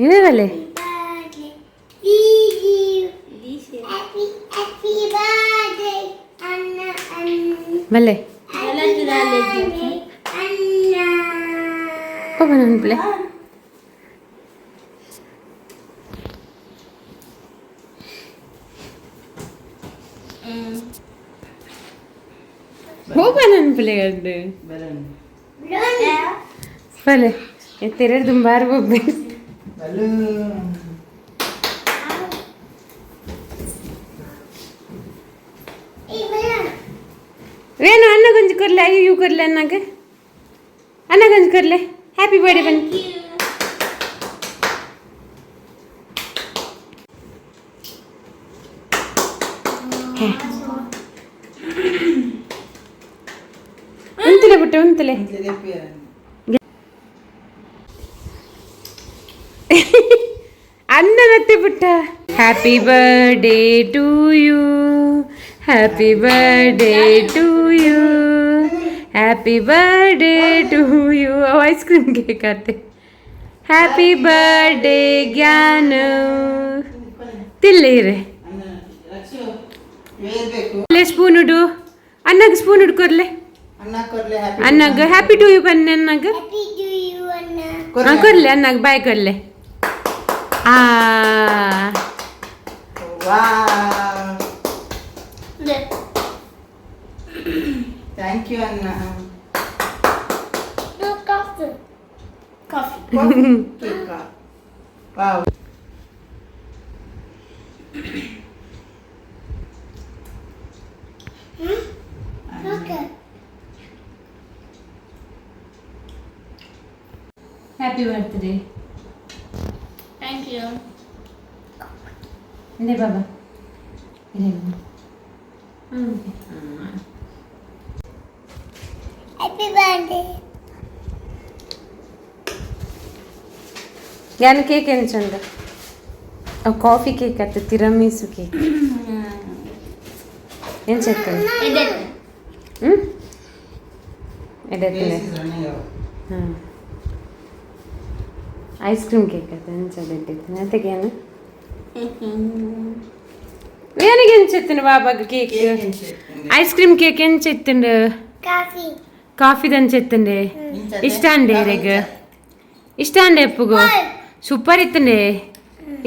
ಇವೇ ಬಲೆ. ಬಲೆ. ಓಪನ್ ಅನ್ಪ್ಲೆ. ಓಪನ್ ಅನ್ಪ್ಲೆ ಅಂಡು. ಬಲೂನ್. ಬಲೆ, ಎತ್ತೆರಡು ದುಂಬಾರು ಬೊಬ್ಬೆ. ಬಲೂನ್. ವೇಣು, ಅನ್ನ ಗೊಂಜಿ ಕೊರ್ಲೆ. ಅಯ್ಯೋ, ಇವು ಕೊರ್ಲೆ ಅನ್ನಾಗ. ಅನ್ನ ಗೊಂಜಿ ಕೊರ್ಲೆ. ಹ್ಯಾಪಿ ಬರ್ಡೇ ಬನ್ನಿ. ಉಂತಲೆ ಪುಟ್ಟ, ಉಂತಲೆ. ಅಣ್ಣನತ್ತೆ ಪುಟ್ಟ. Happy birthday to you, happy birthday to you, happy birthday to you. Ice cream cake ಆತೆ. Happy birthday Jnana. ತಿಲ್ಲೇರೆ. ಸ್ಪೂನ್ ಉಡು ಅನ್ನಾಗ, ಸ್ಪೂನ್ ಉಡ್ಕೊರ್ಲೆ. ಅನ್ನಾಗ ಹ್ಯಾಪಿ ಟು you ಬನ್ನಿ ಅನ್ನಾಗ. ಕೊರ್ಲೆ ಅನ್ನಾಗ, ಬಾಯ್ ಕೊರ್ಲೆ. ಆ. ವಾವ್, thank you ಅಣ್ಣ. Coffee. Wow. Happy birthday. Thank you. ಇಂದೆ ಬಾಬಾ ಇದೆ. Happy birthday. ಯಾನ್ ಕೇಕ್ ಎಂಚುಂಡು? ಅವು ಕಾಫಿ ಕೇಕ್ ಅತ್ತ, ತಿರಮೀಸು ಕೇಕ್ ಎಂಚ ಇತ್ತುಂಡು? ಹ್ಞೂ, ಎಡತ್ತಿನ. ಹಾಂ, ಐಸ್ ಕ್ರೀಮ್ ಕೇಕ್ ಅತ್ತ, ಎಂಚ ಬೆಟ್ಟಿತ್ತು ಅತ್ತಗೇನು? ಏನಿಗೆ ಎಂಚ ಇತ್ತುಂಡು ಬಾಬಾಗ ಕೇಕ್? ಐಸ್ ಕ್ರೀಮ್ ಕೇಕ್ ಎಂಚ ಇತ್ತುಂಡು? ಕಾಫಿ. ಕಾಫಿದ ಎಂಚ ಇತ್ತುಂಡೆ? ಇಷ್ಟ ಅಂಡೆ ಇರೆಗ್? ಇಷ್ಟ ಅಂಡೆ ಎಪ್ಪುಗು? ಸೂಪರ್ ಇತ್ತುಂಡೆ.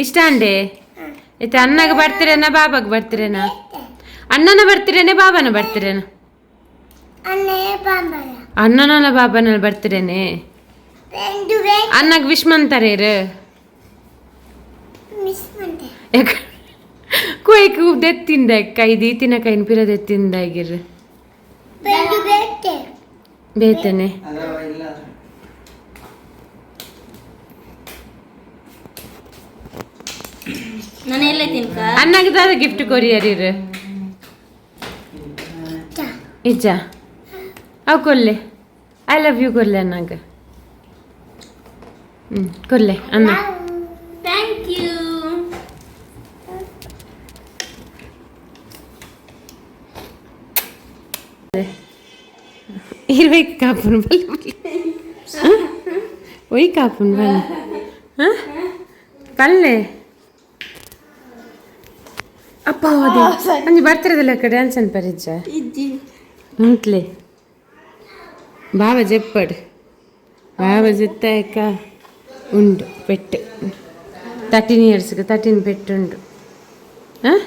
ಇಷ್ಟ ಅಂಡೆ. ಇತ್ತೆ ಅಣ್ಣಗ ಬರ್ತೀರೇನ, ಬಾಬಾಗ ಬರ್ತೀರೇನ? ಅಣ್ಣನ ಬರ್ತೀರೇನೆ, ಬಾಬಾನ ಬರ್ತೀರೇನ? ಅನ್ನೇ ಬಾಂಬಲ. ಅಣ್ಣನ ಬಾಬನ ಬರ್ತೀರೇನೆ? ಬೆಂದು ಬೇಕು. ಅಣ್ಣಗ್ ವಿಶ್ ಮಂತಾರೆ. ಮಿಸ್ ಮಂತೆ. ಯಾಕ ಕುಯ್ಕ್ ದೆತ್ತಿಂದ ಕೈ ದೀತಿನ ಕೈನ್ ಪಿರ ದೆತ್ತಿಂದ ಆಗಿರ್. ಬೆಂದು ಬೇಕೆ. ಬೇತನೆ. ಇಲ್ಲ. ನಾನು ಎಲ್ಲ ತಿನ್ಕ. ಅಣ್ಣಗ್ ದಾದ ಗಿಫ್ಟ್ ಕೊರಿಯರ್ ಇರು? ಇಜ್ಜ? ಅವು ಕೊಲ್ಲೆ. I love you ಕೊಲ್ಲೆ ಅಣ್ಣಗ್. ಹ್ಞೂ, ಕೊಲ್ಲೆ ಅಣ್ಣ. Thank you. ಇರ್ಬೇಕು ಕಾಪುನ್ ಬಲ್ಲೆ, ಒಯ್ ಕಾಪುನ್ ಬಲ್ಲೆ. ಹಾಂ, ಪಲ್ಲೆ. ಅಪ್ಪ ಹೋದೆ ಅಂಜಿ ಬರ್ತಿರೋದಿಲ್ಲ ಕಡೆ ಡ್ಯಾನ್ಸ್ ಅನ್ಪರಿಜ್ಜ. ಇಜ್ಜಿ. ಉಂಟ್ಲೆ ಬಾಬಾ ಜೆಪ್ಪಡ್ ಬಾಬಾ ಜೆತ್ತಾಯಕ ಉಂಡು ಪೆಟ್ಟು. 13 ಇಯರ್ಸ್ಗೆ 13 ಪೆಟ್ಟು ಉಂಡು. ಹಾಂ,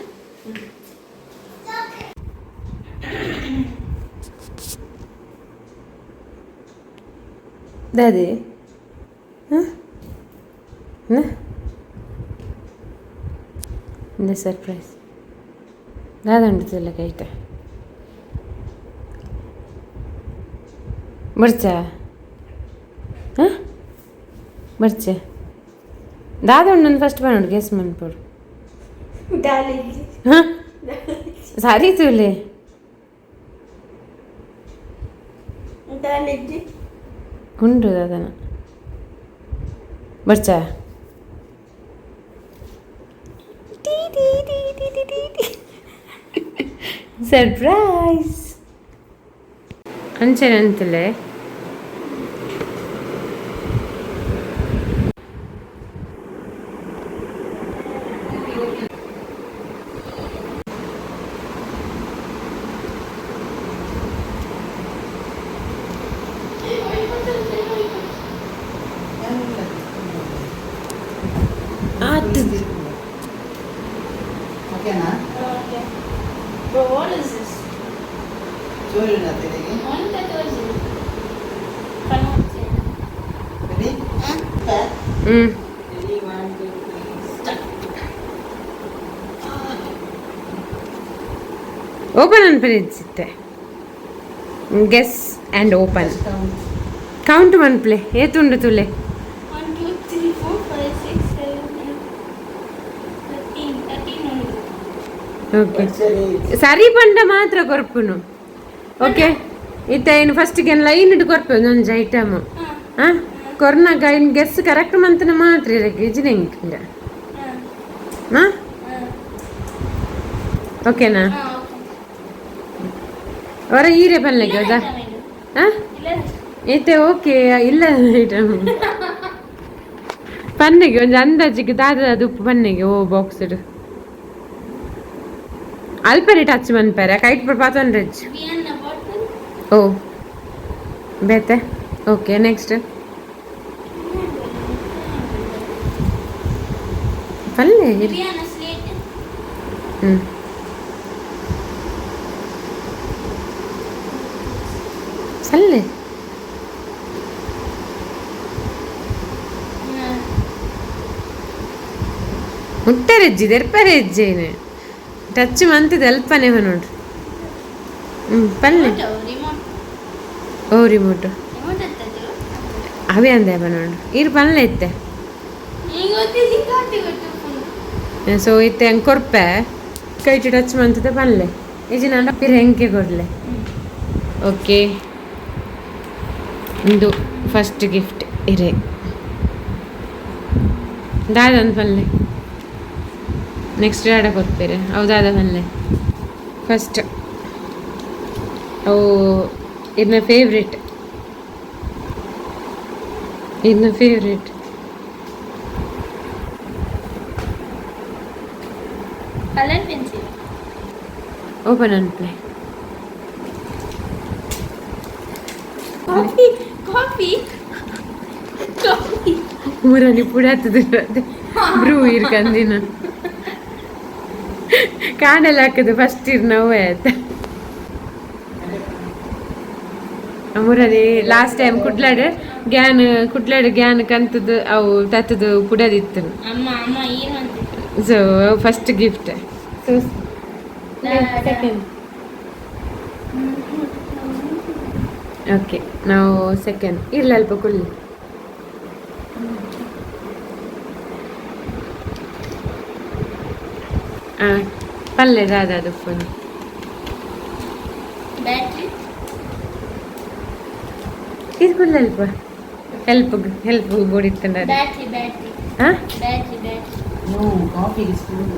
ದಾದೆ? ಹಾಂ, ಸರ್ಪ್ರೈಸ್ ದಾದ ಉಂಡು ಕೈಟ ಬರ್ಚಾ? ಹಾಂ, ಬರ್ಚೆ. ದಾದ ಉಂಡು ಫಸ್ಟ್ ಬನ್ನೋಡು, ಗೆಸ್ ಮನ್ಪೊಡು. ದಾಲಿಜ್ಜಿ. ಹಾಂ, ಸಾರಿ ತೂಲೆ. ದಾಲಿಜ್ಜಿ. ಉಂಡು ದಾದನ. ಬರ್ಚಾ? Tea tea tea tea tea tea tea. Surprise ಅಂಚನೆ ಅಂತಲೇ. ಆತು. ಓಕೆನಾ? Okay. Bro, what is this? ಚೂರಿನ ತೆರಿಗೆ. One that was it. Pronounce. Ready? Hmm. Ready, 1, 2, 3, start. Open ಅನ್ಪನಿಚ್ಚಿತ್ತೆ. Guess and open. Count ಮನ್ಪ್ಲೆ ಏತುಂಡು ತುಲೆ. 1, 2, 3, 4, 5, 6, 7, 8, 13, 13 only. Okay. ಸರಿ. ಸರಿ ಪಂಡ ಮಾತ್ರ ಕೊರ್ಪುನು. ಓಕೆ, ಇತ್ತ ಏನು ಫಸ್ಟ್ಗೆ ಲೈನ್ ಇಟ್ಟು ಕೊರ್ಪು ಒಂದೊಂದು ಐಟಮ್. ಹಾಂ, ಕೊರ್ನಾಗ ಇನ್ನು ಗೆಸ್ ಕರೆಕ್ಟ್ ಮಂತನ ಮಾತ್ರ ಇರಕ್ಕೆ ಇಜ್ಜಿನ. ಹಾಂ, ಓಕೆನಾ? ಹೊರ ಹೀರೆ ಪನ್ಲೆಗೆ ಹೌದಾ? ಹಾಂ, ಇತ್ತೆ ಓಕೆ. ಇಲ್ಲ, ಐಟಮ್ ಪನ್ನೆಗೆ ಒಂಜಿ ಅಂದಾಜಿಗೆ ದಾದ ಉಪ್ಪು ಪನ್ನೆಗೆ. ಓ ಬಾಕ್ಸ್ ಅಲ್ಪನೆ ಟಚ್ ಮನ್ಪೆರೆ ಕೈಟ್ ಪಾತೊಂಡ್ರೆಜ್. ಓ ಬೇತೆ. ಓಕೆ, ನೆಕ್ಸ್ಟ್ ಪಲ್ಲೆ. ಹ್ಞೂ, ಸಲ್ಲೆ. ಮುಟ್ಟರೆಜ್ಜಿ ದೆರ್ಪರೆಜ್ಜೇನೆ ಟಚ್ ಮಂತದ ಅಲ್ಪನೆ ನೋಡ್ರಿ. ಹ್ಞೂ, ಪಲ್ಲೆ. ಓ ರಿಮೋಟ್ ಅವೇ ಅಂದೆ ನೋಡ್ರಿ. ಇರ್ ಪಲ್ಲೆ ಇತ್ತೆ. ಸೊ ಇತ್ತೆ ಹಂಗೆ ಕೊರ್ಪೆ ಕೈಟು ಟಚ್ ಮಂತದ ಪಲ್ಲೆ ಇಜಿ ನಾನು ಪಿರ ಹೆಂಗೆ ಕೊಡ್ಲೆ. ಓಕೆ, ಇಂದು ಫಸ್ಟ್ ಗಿಫ್ಟ್ ಇರೆ ದಾದನ್ ಪಲ್ಲೆ. ನೆಕ್ಸ್ಟ್ ದಾಡ ಕೊರ್ಪೇರೆ ಹೌದಾದ ಪಲ್ಲೆ ಫಸ್ಟ್. ಓ ಇದನ್ನ ಫೇವ್ರೇಟ್, ಇದನ್ನ favourite. Colour pencil. Open ಅನ್ಪ್ಲೆ. Coffee, coffee, coffee. ಊರಲ್ಲಿ ಪುಡಾತದ ಬ್ರೂ ಇರ್ಕಂದಿನ ಕಾಣಲ್ ಹಾಕದು ಫಸ್ಟ್ ಇರ್ ನೋವೇ ಆಯ್ತ. ಮುರಳಿ ಲಾಸ್ಟ್ ಟೈಮ್ ಕುಡ್ಲಾಡ್ ಗ್ಯಾನ್ ಕುಡ್ಲಾಡ್ ಗ್ಯಾನ್ ಕಂತದ್ದು ಅವು ತತ್ತದು ಪುಡದಿತ್ತು. ಅಮ್ಮ ಅಮ್ಮ ಏನು ಅಂತ. So first gift, so second. Okay, ನಾವು ಸೆಕೆಂಡ್ ಇರಲಿ ಅಲ್ಪ ಕುಳ್ಳಿ. ಹಾಂ, ಪಲ್ಲೆ ದಾದ ಅದು ಫೋನ್. ಬ್ಯಾಟ್ರಿ. ಇದು ಕುಳ್ಳಿ ಅಲ್ಪ ಹೆಲ್ಪ್ ಹೆಲ್ಪ್ ಬೋಡಿತ್ತಂಡ. Battery, battery. ಹಾಂ. Battery, battery. No, ಕಾಫಿಗೆ ಸ್ಪೂನ್.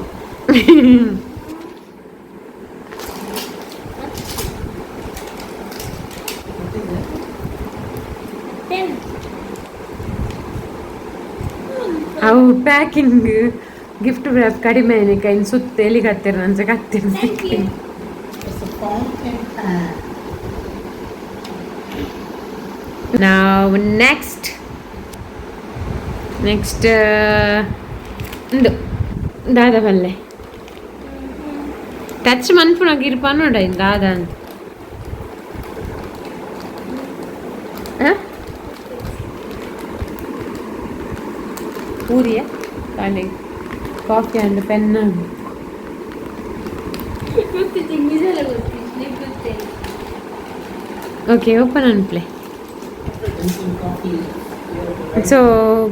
ಪೆನ್. ಅವು ಪ್ಯಾಕಿಂಗ್ ಗಿಫ್ಟ್ ವ್ಯಾಪ್ ಕಡಿಮೆ ಏನಕ್ಕೆ ಇನ್ನು ಸುತ್ತ ಎಲ್ಲಿಗೆ ಹತ್ತಿರ ನಂಚ ಕತ್ತಿರ. Thank you. It's a fountain pen. ನಾವು ನೆಕ್ಸ್ಟ್ ನೆಕ್ಸ್ಟ್ ಇಂದು ದಾದ ಪಲ್ಲೆ. ಟಚ್ ಮನ್ಪುನಾಗ ಇರ್ಪ ನೋಡ ಇನ್ ದಾದ ಅಂತ. ಪೂರಿಯ ಕಾಂಡೆ ಕಾಫಿ ಅಂಡ್ ಪೆನ್. ಗೊತ್ತಿತ್ತು, ನಿಜ ಗೊತ್ತಿತ್ತು, ಗೊತ್ತೇ. ಓಕೆ, ಓಪನ್ ಅನ್ಪ್ಲೆ. Drinking coffee. So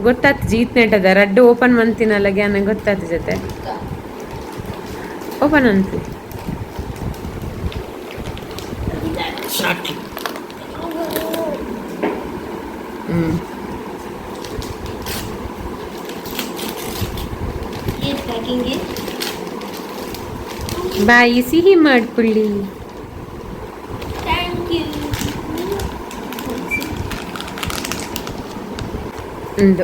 ಗೊತ್ತಾತು ಜೀತ್ ನೆಟ್ಟದ ರಡ್ಡು ಓಪನ್ ಮಂತಿನಲ್ಲ ಗ್ಯಾನ ಗೊತ್ತಾತು ಜೊತೆ ಓಪನ್ ಅನ್ಪ್ಲೆ. Shortly. ಹ್ಞೂ. ಏನು ಪ್ಯಾಕಿಂಗ್? ಬಾಯಿ ಸಿಹಿ ಮಾಡ್ಕೊಳ್ಳಿ. Thank you. ಒಂದು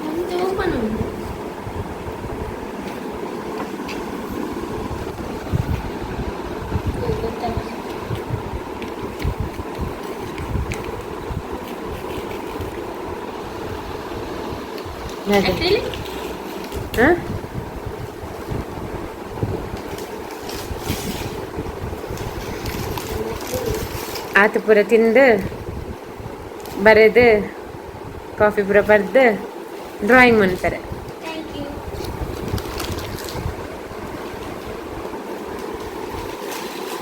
ಒಂದು ಓಪನ್ ಉಂಟು. ಗೊತ್ತಾಯ್ತು. ಅದೇ. Acrylic? ಹಾಂ, ಆತ ಪೂರ ತಿಂದು ಬರೆದು ಕಾಫಿ ಪೂರ ಬರೆದು ಡ್ರಾಯಿಂಗ್ ಮಾಡ್ತಾರೆ. Thank you.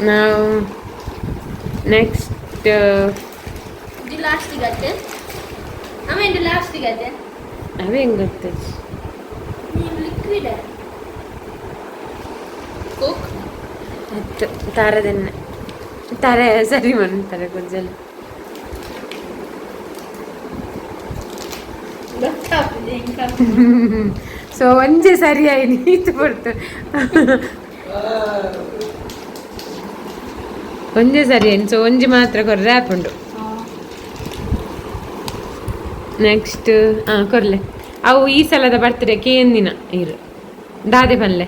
ನಾವು ನೆಕ್ಸ್ಟ್. ಇದು ಲಾಸ್ಟ್ ಗತ್ತೆ, ಆಮೇಲೆ ಲಾಸ್ಟ್ ಗತ್ತೆ. ಅವೇ ಹೆಂಗೆ ಗೊತ್ತದ? ನೀವು ಲಿಕ್ವಿಡ್ ಕೋಕ್. ಅತ್ತು ತಾರದನ್ನ ತಾರೆ ಸರಿ ಮಾಡ್ತಾರೆ ಗೊಂಜಲ್. ಗೊತ್ತಾಗ್ತದೆ ಹೆಂಗೆ. ಸೊ ಒಂಜೆ ಸರಿ ಆಯ್ತು ನೀತು ಬರ್ತದೆ. ಒಂಜೆ ಸರಿ ಆಯ್ತು. ಸೊ ಒಂಜಿ ಮಾತ್ರ ಕೊರ್ರೆ ಆಪುಂಡು. ನೆಕ್ಸ್ಟ್ ಹಾಂ ಕೊರ್ಲೆ. ಅವು ಈ ಸಲದ ಬರ್ತ್ಡೇ ಕೇಂದಿನ ಇರು ದಾದೆ ಪನ್ಲೆ.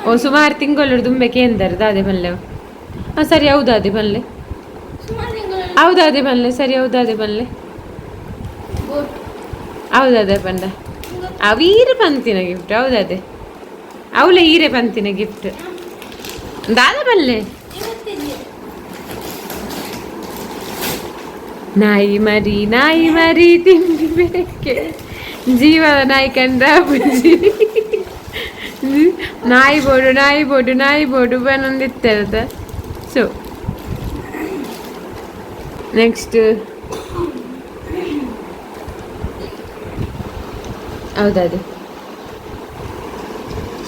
ಓ ಸುಮಾರು ತಿಂಗಳು ದುಂಬೆ ಕೇಂದರ್ ದಾದೆ ಪನ್ಲೆ. ಹಾಂ ಸರಿ, ಹೌದಾದೆ ಪನ್ಲೆ. ಸುಮಾರು ತಿಂಗಳು. ಹೌದಾದೆ ಪನ್ಲೆ, ಸರಿ, ಹೌದಾದೆ ಪನ್ಲೆ. ಬೋಟ್. ಹೌದಾದೆ ಪಂಡ. ಅವು ಈರೆ ಪಂತಿನ ಗಿಫ್ಟ್ ಹೌದಾದೆ, ಅವಳೆ ಈರೆ ಪಂತಿನ ಗಿಫ್ಟ್ ದಾದ ಪನ್ಲೆ. ಇವತ್ತಿದೆ. ನಾಯಿ ಮರಿ, ನಾಯಿ ಮರಿ ತಿಂಡಿ ಬೇಕೆ ಜೀವ ನಾಯಿ ಕಂಡ್ರ ಬುಜ್ಜಿ. ನಾಯಿ ಬೋಡು, ನಾಯಿ ಬೋಡು, ನಾಯಿ ಬೋಡು ಬನ್ನೊಂದಿತ್ತದ. ಸೊ ನೆಕ್ಸ್ಟ್ ಹೌದದು.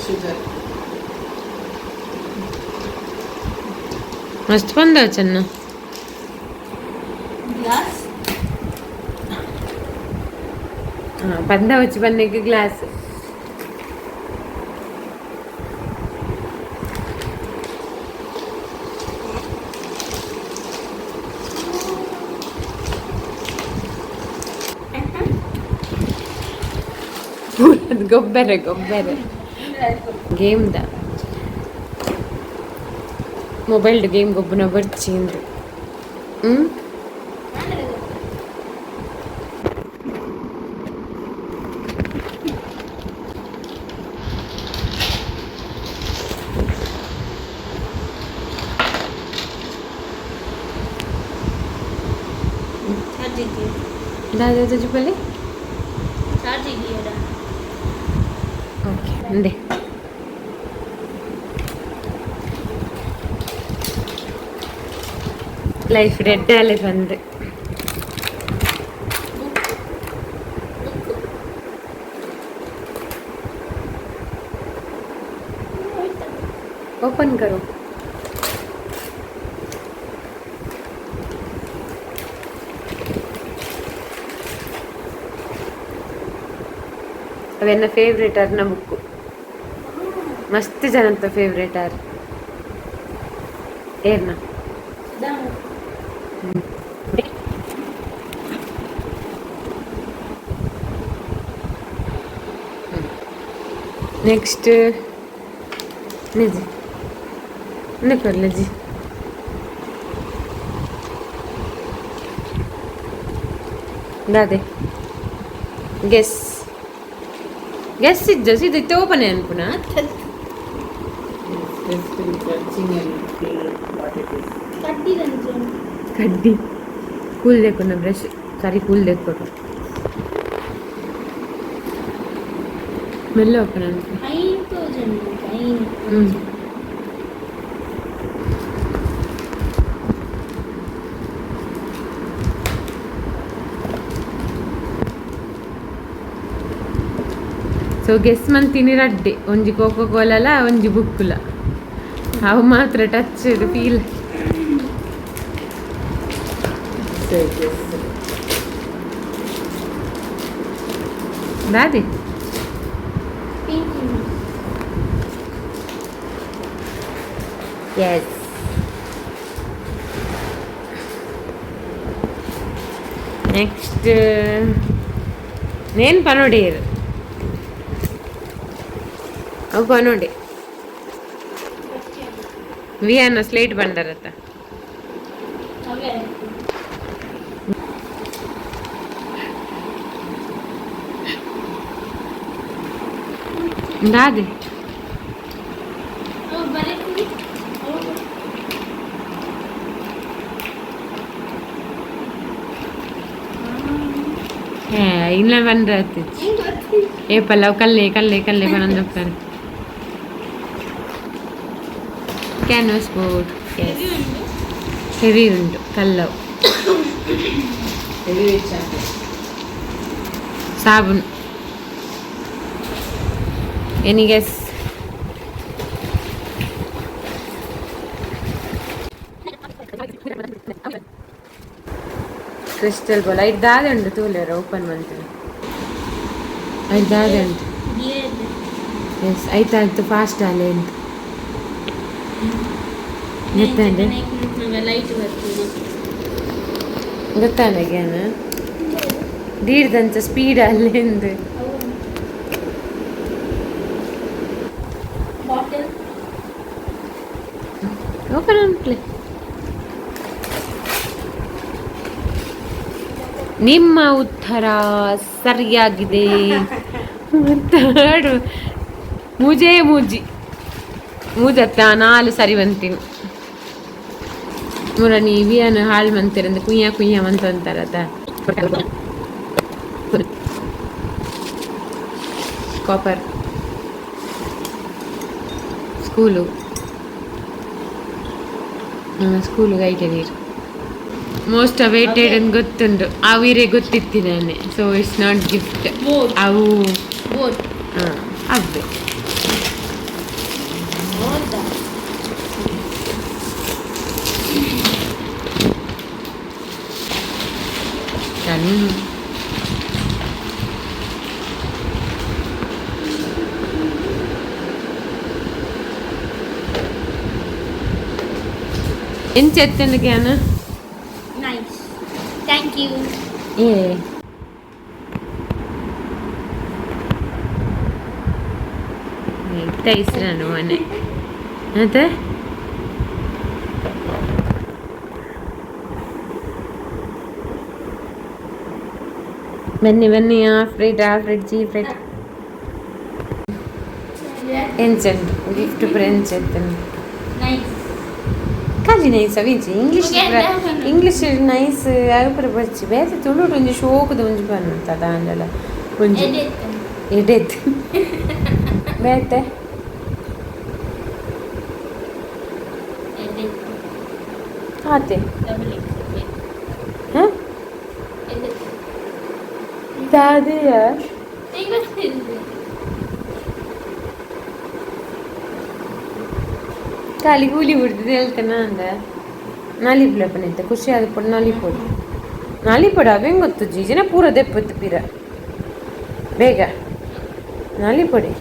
Sugar. ಮಸ್ತ್ ಬಂದವು ಚೆನ್ನ. ಗ್ಲಾಸ್. ಹಾಂ, ಬಂದ ವಚ್ಚಿ ಬನ್ನಿಗೆ ಗ್ಲಾಸ್. ಗೊಬ್ಬರ ಗೊಬ್ಬರ ಗೇಮ್ದ ಮೊಬೈಲ್ ಗೇಮ್ ಗೊಬ್ಬನ ಬರ್ಚಿ ಅಂದ್ರು. ಹ್ಞೂ. ಚಾರ್ಜಿಂಗ್. ದಾದಾ ತುಜುಪಲ್ಲಿ. ಚಾರ್ಜಿಂಗ್. ಓಕೆ, ಅಂದೆ ಲೈಫ್ ರೆಡ್ ಅಲೆ ಬಂದು. Book book. ಓಪನ್ ಕರೋ. ಅವೆನ್ನ ಫೇವ್ರೇಟ್ ಆರ್ನ ಬುಕ್ಕು, ಮಸ್ತ್ ಜನಂತ ಫೇವ್ರೇಟ್ ಆರ್ ಏರ್ನ. ಸುಧಾಮ. ನೆಕ್ಸ್ಟ್ ನಿಜ ಕೊರ್ಲಜಿ. ದಾದೆ ಗೆಸ್ ಗೆಸ್ ಇಜ್ಜ ಸೀದಾ ಇತ್ತೆ open ಅನ್ಪುನ. It's just to be touching and feel what it is. ಕಡ್ಡಿ ತಂಜು. ಕಡ್ಡಿ ಕೂಲ್ ದೇಕೊನ್ನ ಬ್ರಷ್ ಸರಿ ಕೂಲ್ ದೇಕೊಡು ಮೆಲ್ಲ ಓಪನ್ ಅನ್ಪು. ಐನ್ ತೋಜಂಡು ಐನ್. ಹ್ಮ್. ಸೊ ಗೆಸ್ ಮಂತಿನಿ ರಡ್ಡೆ, ಒಂಜಿ ಕೋಕೋ ಕೋಲಲ, ಒಂಜಿ ಬುಕ್ಕುಲ. ಅವು ಮಾತ್ರ ಟಚ್ ಫೀಲ್. So yes. ದಾದಿ. ಪಿಂಕ್. ಎಸ್, ನೆಕ್ಸ್ಟ್ ನೇನು ಪನೋಡಿ ಇದು ಅವು ಪನೋಡಿ ವಿಯಾನ ಸ್ಲೇಟ್ ಬಂಡರತ್ತ. ಅವೇ. ದಾದೆ ಇಲ್ಲ ಬಂದ್ರೆ ಆತಿತ್ತು. ಏ ಪಲ್ಲವ್ ಕಲ್ಲೆ ಕಲ್ಲೆ ಕಲ್ಲೆ ಬಂದೋಗ್ತಾರೆ. Canvas board heavy ಉಂಟು ಕಲ್ಲವು. Heavy champion. ಸಾಬೂನು. Any guess? Crystal ball. ಐದು ದಾದೆ ಉಂಟು ತೂಲೆರ ಓಪನ್ ಮಾಡ್ತೀನಿ. ಐದು ದಾದೆ ಉಂಟು. ಎಸ್, ಆಯ್ತಾಯ್ತು, ಫಾಸ್ಟ್ ಅಲ್ಲ ಎಂತ ಗೊತ್ತಂಡೆ? ಲೈಟ್ ಬರ್ತದೆ. ಗೊತ್ತಾಂಡ ಜ್ಞಾನ ದೀರ್ದಂಚ ಸ್ಪೀಡ್ ಅಲ್ಲಿಂದ. ಬಾಟಲ್. ಓಪನ್ ಅನ್ಪ್ಲೆ. ನಿಮ್ಮ ಉತ್ತರ ಸರಿಯಾಗಿದೆ. ಥರ್ಡ್ ಮುಜೆ ಮುಜಿ ಮೂಜತ್ತ ನಾಲು ಸರಿ ಬಂತೀನಿ. ಮುರ ನೀವಿಯನ್ ಹಾಳು ಮಂತಿರಂದು ಕುಯ್ಯ ಕುಯ್ಯ ಮಂತ ಅಂತಾರತ. ಕಾಪರ್ ಸ್ಕೂಲು, ನಮ್ಮ ಸ್ಕೂಲು ಗೈಟೆ ನೀರು. ಮೋಸ್ಟ್ ಅವೇಟೆಡ್ ಅಂತ ಗೊತ್ತುಂಟು. ಅವಿರೇ ಗೊತ್ತಿತ್ತಿ ನಾನೆ. So it's not gift. Both. ಅವು ಬೋತ್. ಹಾಂ, ಅವೇ. ನಾನು ಎಂಚ ಎತ್ತಂಡು ಜ್ಞಾನ? Nice, thank you. ಏ ಇತ್ತ ಇಸ್ರನು ಮನೆ ಮತ್ತೆ ಬನ್ನಿ ಬನ್ನಿ. ಆ ಫ್ರೆಡ್, ಆ ಫ್ರೆಡ್, ಜಿ ಫ್ರೆಡ್. ಎಂಚಂಡು ಗಿಫ್ಟ್ ಪೂರ ಎಂಚ ಎತ್ತಂಡು? ನೈಸ್. ಖಾಲಿ nice ಅವಿಂಚಿ English. Okay, definitely. English nice ಅವು ಪೂರ ಬಚ್ಚಿ ಬೇತೆ. ತುಳುಟು ಒಂಜಿ ಶೋಕುದ ಒಂಜಿ ಪನ್ನುಂತ ದಾಂಡಲ ಒಂಜಿ ಎಡೆತ್ ಬೇತೆ. ಆತೆ. Double X. ಹಾಂ, ದಾದೆಯ? ಖಾಲಿ ಕೂಲಿ ಬಿಡ್ತದೆ ಹೇಳ್ತೇನೆ ಅಂದ. ನಲಿಪ್ಲಪ್ಪನೈತೆ ಖುಷಿ ಆದ ಪೊಡು ನಲಿಪೊಡು ನಲಿಪೊಡು. ಅವೇಂ ಗೊತ್ತು ಜೀಜನ ಪೂರ ದೆಪ್ಪತ್ತು ಪಿರ ಬೇಗ ನಲಿಪೊಡಿ.